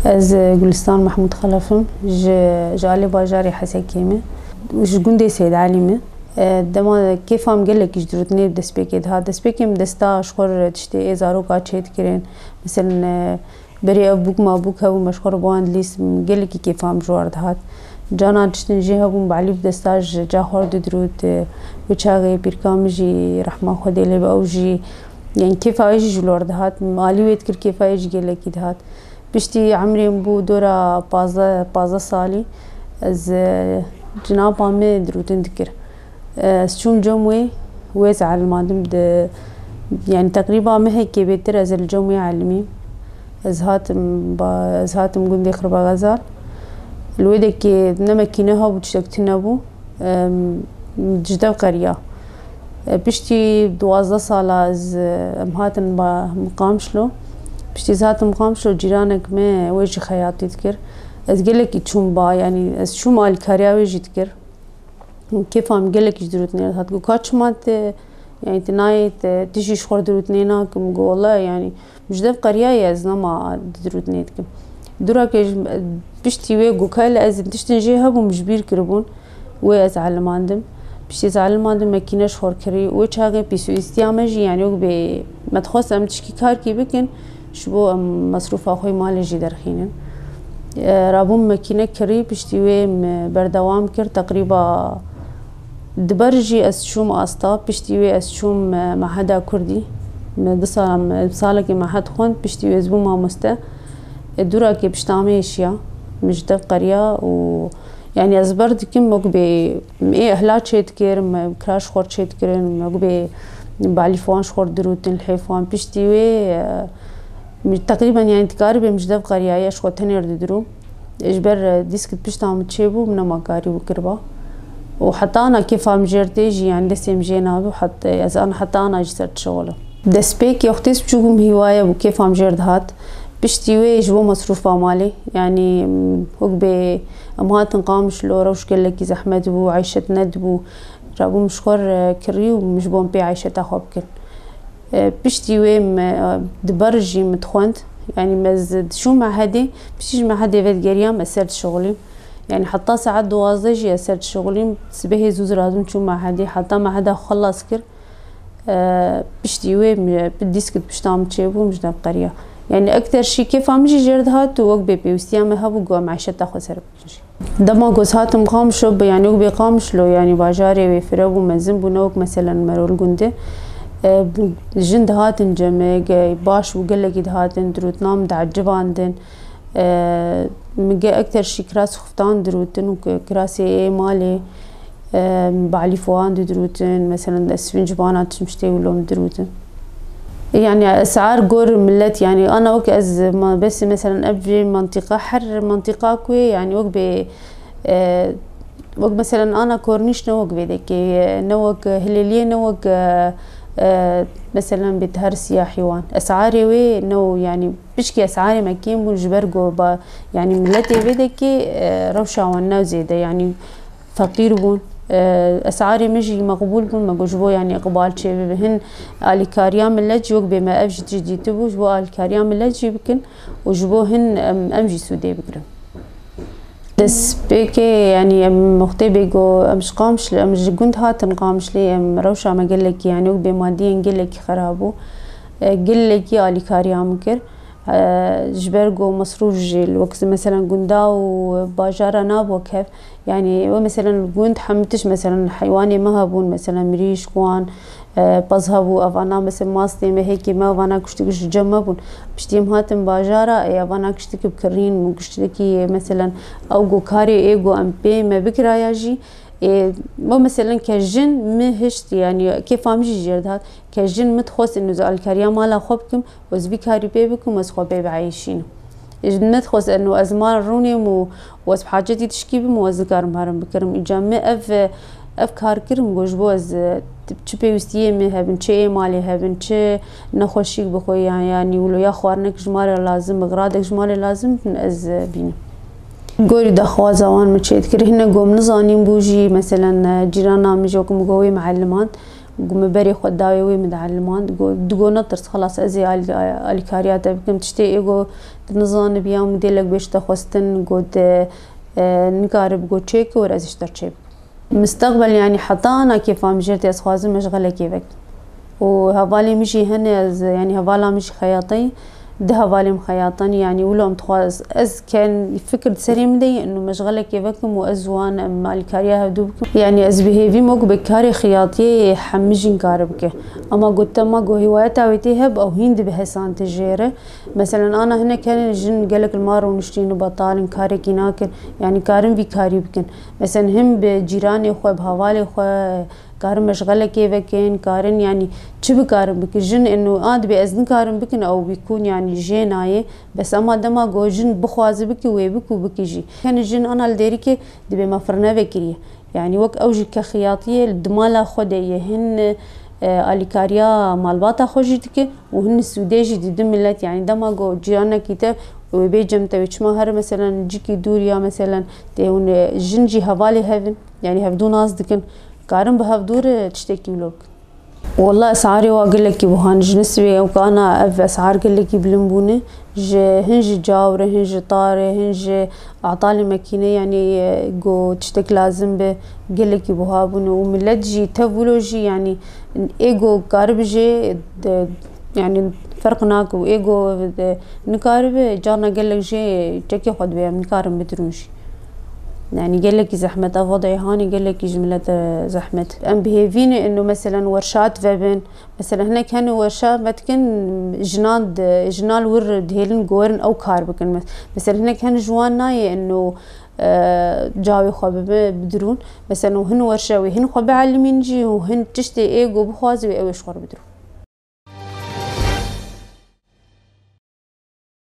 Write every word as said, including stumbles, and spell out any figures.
Ez, e, Gulistan Mehmûd Xelef im, ji, ji alê bajarê Hesekê me, ji gundê Seyd Elî me. E, dema kêfa min gelekî ji dirûtinê bi destpêkê dihat. Destpêkê min desta ji xwe re tiştê ê zaroka çêdikirin. Meselen, e, berê ev bûk ma bûk hebû, me ji xwe re bi wan dilîst, gelekî kêfa min ji war dihat. Cana tiştin jê hebûn, bi Elî bi desta ji ca xwe re didirût, e, wê çaxê pîrka min jî rehma Xwedê lê be, ew jî, yani kêfa wê jî ji lor dihat. Alî wê dikir, kêfa wê jî gelekî dihat. Piştî emrê min bû dora pazdeh, pazdeh salî, ez, e, cinapa me dirûtin dikir. E, ez çûm cem wê, wê ez elimandim di, yani teqrîba mehekê bêtir ez li cem wê elimîm. Ez hatim, ba, ez hatim gundê Xirba Xezal. Li wê dekê ne mekîne hebû, tiştek tune bû. Em, ji dev qeriya. E, piştî duwazdeh sala ez, e, em hatin ba Qamişlo. Piştî ez hatim Qamişlo, cîranek me wê jî xeyatî dikir. Ez gelekî çûm ba, yanî ez çûm alîkariya wê jî dikir. Kêfa min gelekî ji dirûtinê re dihat. Got, ka çima te, yanî te nayê, te tişî ji xwe re dirûtinê nakim? Got, wele, yanî Ji dev qeriyayê ez nema dirûtinê dikim. Dûrake ji, piştî wê got, ka ez tiştên jê hebûm ji bîr kiribûn, wê ez elimandim. Piştî ez elimandim, mekîne ji xwe kirî. Wê çaxê pîsûîstiya me jî, yanî wek bê me dixwest em tişkî karkî bikin, ji bo em mesrûfa xwe yê malê jî derxînin. E, rabûm mekîne kirî, piştî wê em berdewam kir, teqrîba Di ber jî ez çûm asta, piştî wê ez çûm, e, meheda kurdî. Min du sala, salekê mehed xwend, piştî wê ez bûm mamoste. E, dûrakê pişta me êşiya, min ji dev qeriya û, yanî ez ber dikim, wek bê em ê ehla çê dikirin, me kira ji xwe çê dikirin, wek bê balîf wan ji xwe dirûtin, lihêf wan. Piştî wê, e, min teqrîben, yanî dikaribê min ji dev qeriyayê, ez xwe tenê re didirûm. Ji ber, e, dîskit pişta min çêbû, min nema karî bû kiriba. Û heta ana kêfa min jê re tê jî, yanî destê min jê nabe û het-, ez ana heta ana jî ser dişixulim. Destpêkê wextê ez biçûk bûm hîwaye bû, kêfa min jê re dihat. Piştî wê ji bo mesrûfa malê, yanî, m, wek bê em hatin Qamişlo, rewş gelekî zehmet bû, eyşet nedibû. Rabûm ji xwe re kirî û min ji bo em pê eyşeta xwe bikin. E, piştî wê me, e, di ber jî min dixwend. Yanî me z-, diçûm mehedê, piştî ji mehedê vedigeriya me ser dişixulîm. Yanî heta saet duwazdeh jî ez ser dişixulîm. Sibehê zû ziradim çûm mehedê, heta meheda xwe xelas kir. E, piştî wê me bi dîskit pişta min çêbû, min ji dev qeriya. Yanî ekter şî kêfa min jî jê re dihat û wek bê pêwîstiya me hebû, got em eyşeta xwe ser bikin jî. Dema ku ez hatim Qamişlo, bi, yanî wek bê Qamişlo, yanî bajarê wê fire bû, mezin bû, ne wek meselen Merol gundê. E, bi, jin dihatin cem me, ge-, baş bû, gelekî dihatin, dirûtina min diecibandin. E, min ge ekter şî kirasê xuftan dirûtin û ki-, kirasê ê malê, e, balîf wan didirûtin, meselen ez sibîn cibana tiştim tiştê wilo min dirûtin. Yanî esar gor millet, yanî ana wek ez ma-, besî meselen ev jê mantîqa, her mantîqa ku yê, yanî wek bê, e, wek meselen ana Kornîş ne wek vê dekê, ne wek Hilêliyê, ne wek, e, e, meselen bê her siyahî wan. Esarê wê ne o, yanî pişkî esarê me kêm bûn ji ber ku ba, yanî milletê vê dekê, e, rewşa wan ne zêde, yanî feqîr bûn. E, esarê me jî meqbûl bûn, me got ji bo, yanî, iqbal çêbibe. Hin alîkariya millet jî wek bê me ev jî tişt dîtibû, ji bo alîkariya millet jî bikin û ji bo hin em, em jî sûdê bigirin. Destpêkê, yanî, em wextê bê ku em ji Qamişlê, em ji gund hatin Qamişlê, em rewşa me gelekî, yanî, wek bê madiyên gelekî xerab bû. E, gelekî alîkariya min kir. E, ji ber ku mesrûf jî li wek, meselen, gunda û bajara nabû wek hev. Yanî, we, meselen, li gund hemî tişt, meselen, heywanê me hebûn, meselen, mirîşk wan, e, pez hebû, evana, meselen, mastê me, hêkê me, evana kuştik ji cem me bûn. Piştî em hatin bajara, ê, evana kuştik bi kirîn û kuştikî, meselen, ew ku karê ê ku em pê me bikiraya jî, ê, me, meselen, ke jin min hişt, yanî, kêfa min jî jê re dihat, ke jin min dixwest û ez alîkariya mala xwe bikim, ez vî karî pê bikim, ez xwe pê bieyşînim. Ji min dixwest eno ez mal rûnêm û, û ez bi hacetî tişkî bim û ez nikarim herim bikirim. Îca min ev, ev kar kirim, got ji bo ez, e, çi pêwîstiyê min hebin, çi ê malê hebin, çi nexweşîk bi xwe ya, yanî wilo ya xwarinek ji malê lazim, miqradek ji malê lazim, ez, e, bînim. Gorî daxwaza wan min çê dikir. Hine gom nizanîn bû jî, meselen, e, cîrana min jî wek min got wê mieliman. Got, min berê xwe dawê wê mideliman. Got, digot, netirs, xelas, ez ê al-, alîkariya te bikim. Tiştê ê got, tu nizanibiya, modêlek bêjte xwestin, got, e, nikaribe, got, çêke, were ez ji te re çêbikim. Misteqbel, yanî heta ana kêfa min jê re tê, ez xwazim meşxelekê vekim. Û hevalê min jî hene, ez, yanî hevala min jî xeyateyî, du hevalê min xeyatan, yanî wilo em dixwaz, ez ken fikir di serê min de ye, ino meşxelekê vekim û ez wan em alîkariya hevdû bikim. Yanî ez bi hêvî me ku bi karê xeyatiyê hemî jîn kar bike. Ama got te ma ku hîwayeta wê tê hebe, ew hîn dibe hesante jê re. Meselen, ana hinek hene jin gelek li mal rûniştîn û betal in, karekî nakin. Yanî karin vî karî bikin. Meselen, him bi cîranê xwe, bi hevalê xwe karin meşxelekê vekin, karin, yanî çi bikarin bikin. Jin ino a dibê ez nikarim bikin, ew bîkûn, yanî jê nayê. Bes ema dema ku jin bixwaze bike, wê bike û bike jî. Hene jin ana li Dêrikê dibê me firne vekiriye. Yanî wek ew jî ke xiyatiye, di mala xwe de ye. Hin, e, alîkariya malbata xwe jî dike û hin sûdê jî didin milet. Yanî dema ku cîranekî te wê bê cem te, wê çima here, meselen, cikî dûr ya, meselen, tê hûn, e, jin jî hevalê hev in. Yanî hevdû nas dikin. Karin bi hevdû re tiştekî wilo bikin. Wela esarê wa gelekî buha ne, ji nisvê ew kana ev esar gelekî bilind bûne. Ji hin ji caw re, hin ji ta re, hin ji atalê mekîne, yanî, e, ku tiştek lazim be, gelekî buha bûne û milet jî tev wilo jî, yanî ê ku karibe jê de, yanî ferq nake û ê ku de nikaribe, carna gelek jê çekê xwe dibe, em nikarin bidirûn jî. Yanî gelekî zehmet, ev wedeyê hanê gelekî ji milet re zehmet. Em bi hêvî ne ino, meselen, werşat vebin. Meselen, hinek hene werşa me dikin, jinan di, jinan li wir dihêlin ku werin ew kar bikin. Mes-, meselen, hinek hene ji wan nayê ino, e, cawê xwe bibe, bidirûn. Meselen, û hin werşa wê hin xwe bielimîn jî û hin tiştê ê ku bixwaze wê ew ê ji xwe re bidirûn.